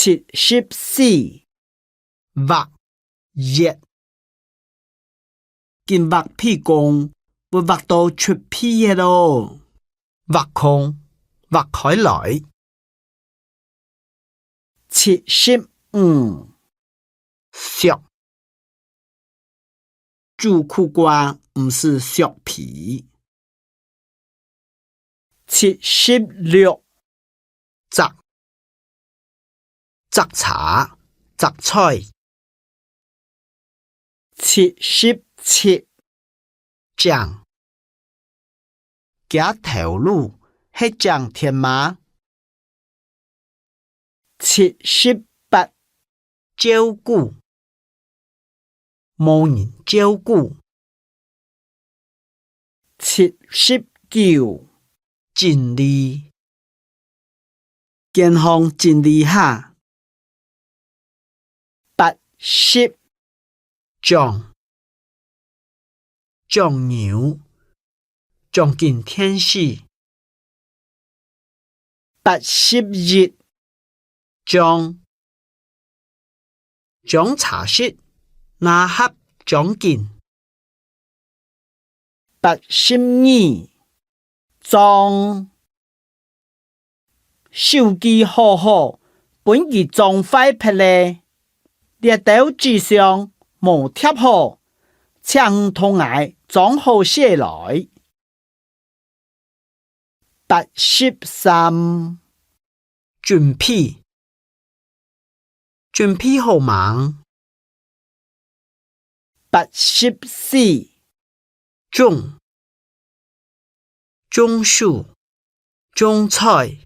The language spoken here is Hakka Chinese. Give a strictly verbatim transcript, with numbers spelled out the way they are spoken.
七十四，畫，一。緊畫鼻公，會畫到出鼻血哦。畫空，畫開來。七十五，削。煮苦瓜毋使削皮。七十六，摘，摘茶，摘菜。七十七， 井。佢頭路係井田嗎？七十八，照顧。無人照顧。七十九，整理。 間房整理下。八十，掌，掌牛，掌緊電視。八十一，將，將茶食，拿盒裝緊。八十二，裝。 手機好好，分佢裝壞忒咧。這兜紙箱無貼好，請你同𠊎裝好勢來。八十三，準備。 準備好吂？八十四，種，種樹，種菜。